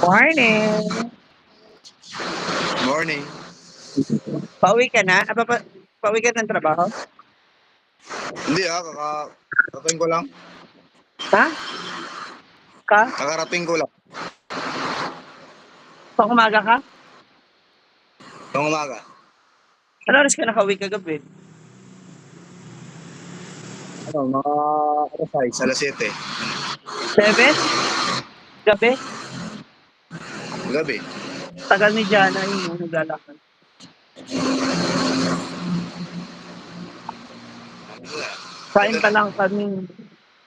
Morning. Morning. Pauwi ka na? Pauwi ka ng trabaho? Hindi kakarating ko lang. Ha? Ka? Kakarating ko lang. Pang umaga ka? Nung umaga. Ano oras ka nakauwi kagabi? Mga alas 7. 7? Gabi? Gabi. Tagal ni Jana yung naglalakad. Kain pa lang kami.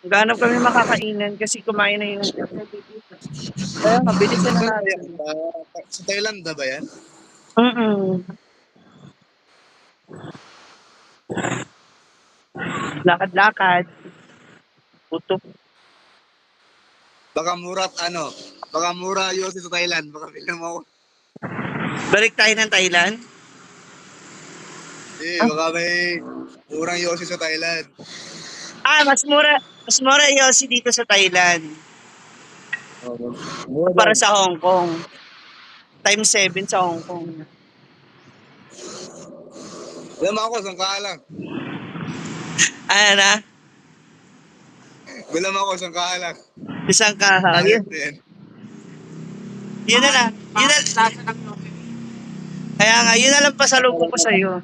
Ganap kami makakainan kasi kumain na yung... Kaya mabilis na natin. Sa Thailand na ba yan? Lakad-lakad. Putok. Baka mura Yossi sa Thailand. Baka bilhin mo ako. Balik tayo ng Thailand? Baka may murang Yossi sa Thailand. Mas mura Yossi dito sa Thailand. Mura Para sa Hong Kong. Times 7 sa Hong Kong. Alam mo ako, sangka lang. Ano na? Bilam ako, sangka lang. Isang kaha. Yun na lang. Yun na lang. Kaya nga, yun na lang pasalubong ko sa'yo.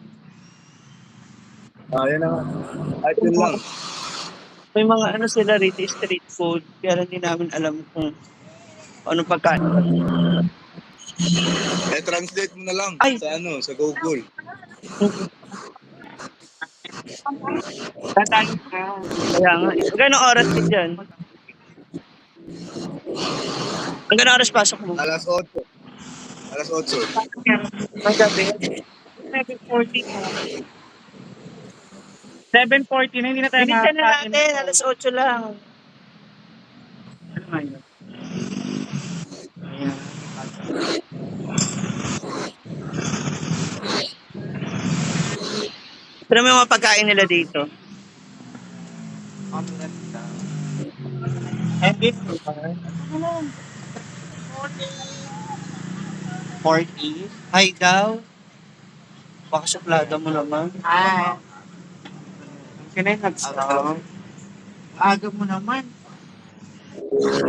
Yun na nga. At yun lang. May mga ano sila rito, street food. Kaya hindi namin alam kung anong pagkain. Translate mo na lang sa Google. Kaya nga. Gano'ng oras din dyan? Ang gano'ng oras pasok mo? Alas 8. Ang gabi? 7:40 na, hindi na tayo bilisan na natin, alas 8 lang. Ano nga yun? Pero may mga pagkain nila dito. And this 40? Ay, daw. Baka suplada mo naman. Can I have some? Aga mo naman.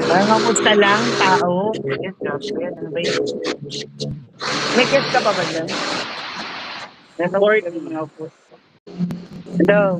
Kamusta lang, tao? Yes, Joshua. Ano ba yun? May guest ka pa ba dyan? Hello?